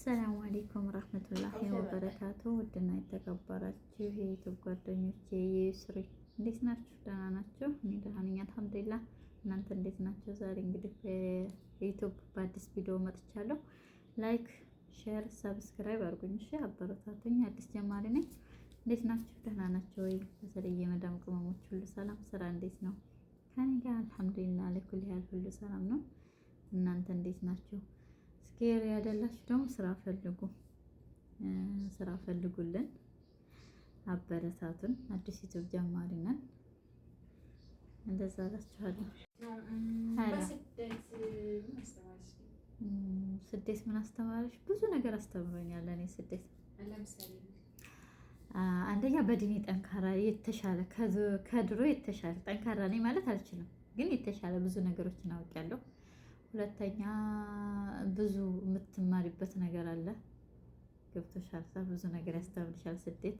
السلام عليكم رحمة الله وبركاته። ውድና የተከበራችሁ የ YouTube ጓደኞቼ የዩስሪ እንዴት ናችሁ? ደህና ናችሁ? እኔ ደህና ነኝ الحمد لله። እናንተ እንዴት ናችሁ? ዛሬ እንግዲህ በ YouTube በአዲስ ቪዲዮ መጥቻለሁ። Like፣ share፣ subscribe አድርጉኝ። እሺ አበረታቱኝ። አዲስ ጀማሪ ነኝ። እንዴት ናችሁ? ደህና ናችሁ ወይ? በተለይ የመዳም ቅመሞች ሁሉ ሰላም፣ ስራ እንዴት ነው? ከኔ ጋር الحمد لله لكل حال ሁሉ ሰላም ነው። እናንተ እንዴት ናችሁ? ስኬር ያደላችሁ ደግሞ ስራ ፈልጉ፣ ስራ ፈልጉልን፣ አበረታቱን። አዲስ YouTube ጀማሪ ነን። እንደዛ እላችኋለሁ። ስደት ምን አስተማረሽ? ብዙ ነገር አስተምሮኛል። እኔ ስደት አንደኛ በድኔ ጠንካራ የተሻለ ከድሮ የተሻለ ጠንካራ ነኝ ማለት አልችልም፣ ግን የተሻለ ብዙ ነገሮችን አውቄያለሁ። ሁለተኛ ብዙ የምትማሪበት ነገር አለ። ገብቶሻል? ብዙ ነገር ያስተምርሻል ስደት።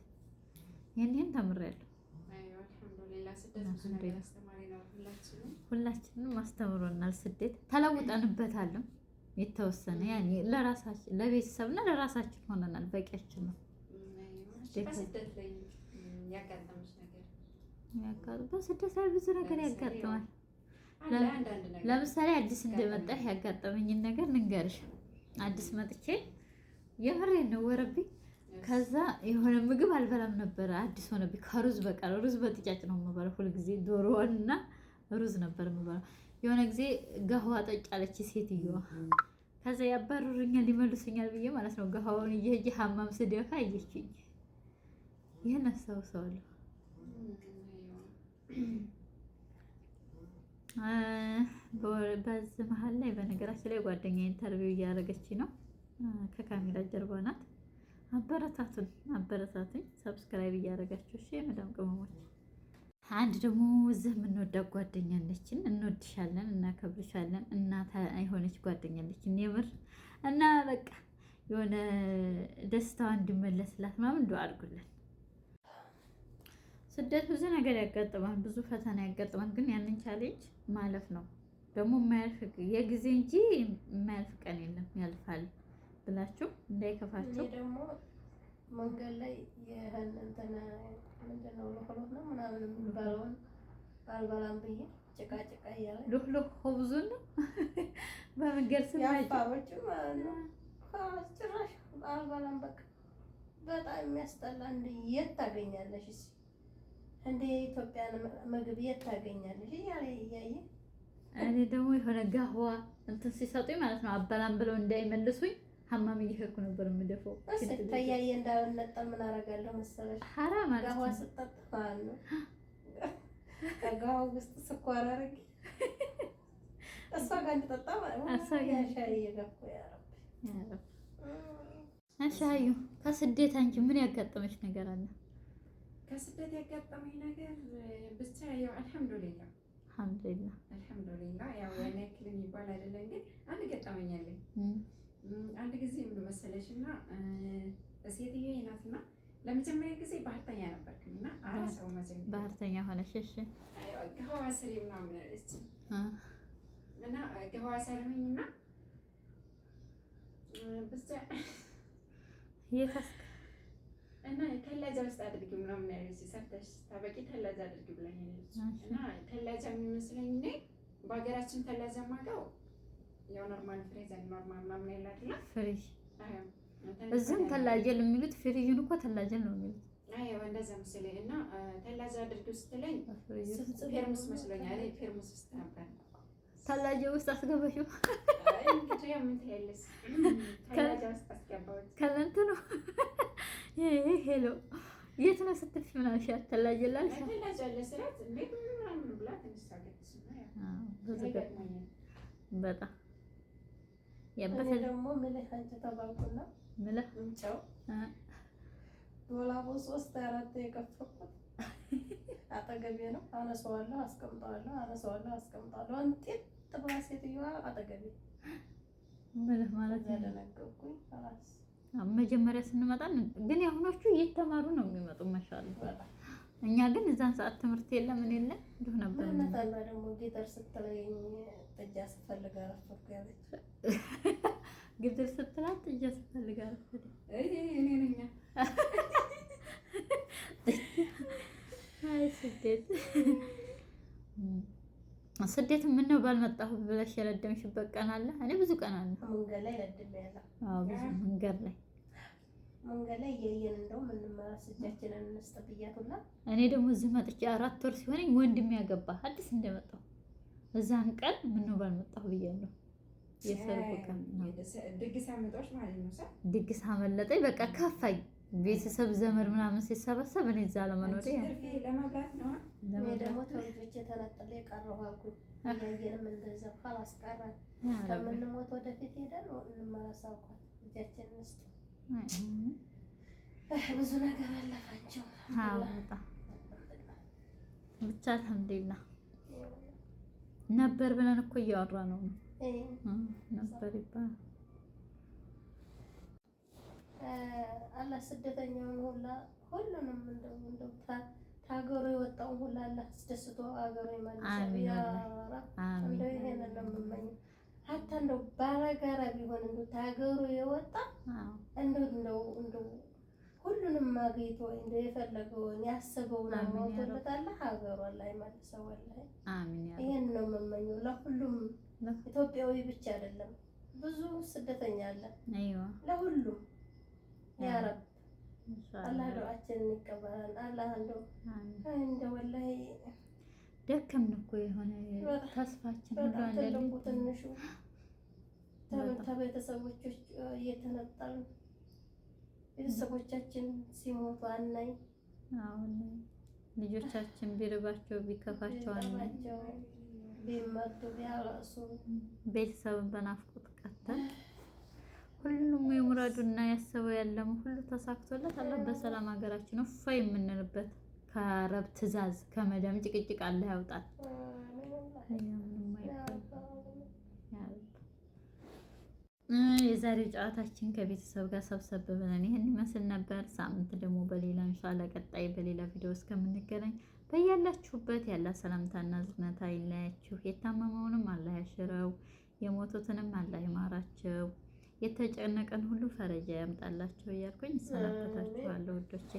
ይህን ይህን ተምሬያለሁ። ሁላችንም አስተምሮናል ስደት። ተለውጠንበታልም የተወሰነ ያኔ ለራሳችን ለቤተሰብና ለራሳችን ሆነናል። በቂያችን ነው። በስደት ላይ ብዙ ነገር ያጋጥማል። ለምሳሌ አዲስ እንደመጣህ ያጋጠመኝን ነገር ልንገርሽ። አዲስ መጥቼ የምሬን ነው ወረብኝ። ከዛ የሆነ ምግብ አልበላም ነበረ፣ አዲስ ሆነብኝ። ከሩዝ በቀር ሩዝ በጥጫጭ ነው የምበላው ሁልጊዜ፣ ዶሮና ሩዝ ነበር የምበላው። የሆነ ጊዜ قهوة ጠጭ አለች ሴትዮዋ። ከዛ ያባርሩኛል ሊመልሱኛል ብዬ ማለት ነው قهوة ውን እየሄጄ حمام ስደፋ አየችኝ። ይህን አስታውሰዋለሁ። በዚህ መሀል ላይ በነገራችን ላይ ጓደኛ interview እያደረገች ነው። ከካሜራ ጀርባ ናት። አበረታቱን፣ አበረታቱኝ subscribe እያደረጋችሁ እሺ፣ የመዳም ቅመሞች። አንድ ደግሞ እዚህ የምንወዳት ጓደኛ አለችን። እንወድሻለን፣ እናከብርሻለን። እናት የሆነች ጓደኛ አለችን የምር እና በቃ የሆነ ደስታዋ እንዲመለስላት ምናምን ዱአ አድርጉልን። ስደት ብዙ ነገር ያጋጥማል፣ ብዙ ፈተና ያጋጥማል። ግን ያንን challenge ማለፍ ነው ደግሞ የማያልፍ የጊዜ እንጂ የማያልፍ ቀን የለም፣ ያልፋል ብላችሁ እንዳይከፋችሁ። ደግሞ መንገድ ላይ ይህን እንትን ምንድን ነው ሉክሉክ ነው ምናምን የሚባለውን አልበላም ብዬ ጭቃ ጭቃ እያለ ሉክሉክ خبز ኡን ነው በመንገድ ስናጭ የአፋሮች ማለት ነው። ጭራሽ አልበላም በቃ በጣም የሚያስጠላ። እንደ የት ታገኛለሽ? እንደ የኢትዮጵያን ምግብ የት ታገኛለሽ? እያለ እያየ እኔ ደግሞ የሆነ قهوة እንትን ሲሰጡኝ ማለት ነው አበላም ብለው እንዳይመልሱኝ حمام እየሄድኩ ነበር የምደፈው። ተያየ እንዳልነጠል ምን አደርጋለሁ መሰለሽ? ሐራ ማለት ነው قهوة ስጠጣ ማለት ነው ከ قهوة ውስጥ ስኳር አድርጌ እሷ ጋር እንድጠጣ ማለት ነው። ሻይ እየገፉ ያረብ። እሺ አዩ፣ ከስደት አንቺ ምን ያጋጠመች ነገር አለ? ከስደት ያጋጠመኝ ነገር ብቻ ያው الحمد لله الحمد لله الحمد لله። ያው ያን ያክል የሚባል አይደለም፣ ግን አንድ ገጠመኝ አለኝ። አንድ ጊዜ ምን መሰለሽ እና ሴትዬ ናትና ለመጀመሪያ ጊዜ ባህርተኛ ነበርኩኝ እና አራሰው መጀመሪያ ባህርተኛ ሆነሽ? እሺ። قهوة ስሪ ምናምን አለች እና قهوة ሰራሁኝ እና ብቻ የታስክ እና ثلاجة ውስጥ አድርጊ ምናምን ያለች፣ ሰርተሽ ታበቂ ثلاجة አድርጊ ብላኝ ያለች። እና ثلاجة የሚመስለኝ እኔ በሀገራችን ثلاجة ማውቀው ያው normal freezer normal ምናምን ያለ አይደለ? ፍሪጅ። እዚህም ثلاجة የሚሉት ፍሪጅን እኮ ثلاجة ነው የሚሉት። አዎ እንደዛ መሰለኝ። እና ثلاجة አድርጊው ስትለኝ ፌርሙስ መስሎኛል። እኔ ፌርሙስ ውስጥ ነበር። ثلاجة ውስጥ አስገባሽው? እንግዲህ ምን ትያለሽ? ثلاجة ውስጥ አስገባሁት። ከለንት ነው hello የት ነው ስትልሽ ምን አልሻት? ثلاجة ላልሻት ثلاجة አለ ስላት እንዴት ምናምን ብላ ትንሽ ሳቀች። በጣም እኔ ደግሞ ملح አንቺ ተባልኩና ملح ጨው ዶላቡ ሶስት አራት የከፈኩት አጠገቤ ነው። አነሳዋለሁ፣ አስቀምጠዋለሁ፣ አነሳዋለሁ፣ አስቀምጠዋለሁ። እንጤጥ ብላ ሴትዮዋ አጠገቤ ملح ማለት ነው። ያደነገጥኩኝ خلاص መጀመሪያ ስንመጣ ግን የአሁኖቹ እየተማሩ ነው የሚመጡ። ما شاء الله። እኛ ግን እዛን ሰዓት ትምህርት የለ ምን የለ እንዲሁ ነበር። ምነታና ደግሞ ጌጠር ስትለኝ ጥጃ ስፈልግ አረፈኩ ያለች ግድል ስትላት ጥጃ ስትፈልግ አረፈደ። እኔ ነኝ። አይ ስደት ስደት ምነው ባልመጣሁ ብለሽ የለደምሽበት ቀን አለ? እኔ ብዙ ቀን አለ። መንገድ ላይ ለድሜያለሁ። አዎ ብዙ መንገድ ላይ መንገድ ላይ እያየን እንደውም እንመለስ እጃችንን እንስጥ ብያት ሁላ። እኔ ደግሞ እዚህ መጥቼ 4 ወር ሲሆነኝ ወንድሜ ያገባ አዲስ እንደመጣሁ እዛን ቀን ምነው ባልመጣሁ ብያለሁ። የሰርጉ ቀን ነው። ድግስ አመጣዎች ማለት ነው። ሰ ድግስ አመለጠኝ። በቃ ከፋኝ። ቤተሰብ ዘመድ ምናምን ሲሰበሰብ እኔ እዛ ለመኖሬ ትርፌ ለመብላት ነው። እኔ ደግሞ ተልጆቼ ተነጥሌ ቀረሁ አልኩኝ። እያየንም እንደዚያው خلاص ቀረን። ከምንሞት ወደፊት ሄደን እንመለስ አልኳት። እጃችንን እንስጥ። ብዙ ነገር አለፋቸው። አዎ በጣም ብቻ አልሐምዱሊላህ ነበር ብለን እኮ እያወራ ነው ነበር ይባላል። አላህ ስደተኛውን ሁላ ሁሉንም እንደው እንደው ታገሩ የወጣውን ሁላ አላህ አስደስቶ አገሩ ይመልሳል። አሚን ያ ወላሂ ረብ አሚን። እንደው ይሄንን ነው የምመኘው። ሀታ እንደው ባለጋራ ቢሆን እንደው ታገሩ የወጣ እንደው እንደው እንደው ሁሉንም አግኝቶ እንደው የፈለገውን ያሰበውን አሚን ያ ረብ። አሟልቶለት አላህ ሀገሩ አላህ ይመልሰው። ወላሂ አሚን ያ ረብ። ይሄን ነው የምመኘው ለሁሉም ኢትዮጵያዊ ብቻ አይደለም፣ ብዙ ስደተኛ አለ። ለሁሉም ያ ረብ አላህ ዱዓችንን ይቀበላል። አላህ እንደው እንደው ወላሂ ደከምን እኮ የሆነ ተስፋችን ሁሉ በጣም አንዳንዴ ትልቁ ትንሹ ከቤተሰቦች እየተነጠሉ ቤተሰቦቻችን ሲሞቱ አናይ፣ አሁን ልጆቻችን ቢርባቸው ቢከፋቸው አናይ፣ ቢጠማቸው ቢመቱ ቢያለቅሱ ቤተሰብን በናፍቆት ቀተን ሁሉም የሙራዱና ያሰበው ያለመው ሁሉ ተሳክቶለት አላህ በሰላም ሀገራችን እፎይ የምንልበት ከአረብ ትዕዛዝ ከመዳም ጭቅጭቅ አላህ ያውጣል። ምንም አይባልም። ያ ረብ። የዛሬው ጨዋታችን ከቤተሰብ ጋር ሰብሰብ ብለን ይህን ይመስል ነበር። ሳምንት ደግሞ በሌላ ኢንሻአላህ ቀጣይ በሌላ ቪዲዮ እስከምንገናኝ በያላችሁበት ያለ ሰላምታና እዝነት አይለያችሁ። የታመመውንም አላህ ያሽረው፣ የሞቱትንም አላህ ይማራቸው፣ የተጨነቀን ሁሉ ፈረጃ ያምጣላቸው እያልኩኝ እሰናበታችኋለሁ ውዶቼ።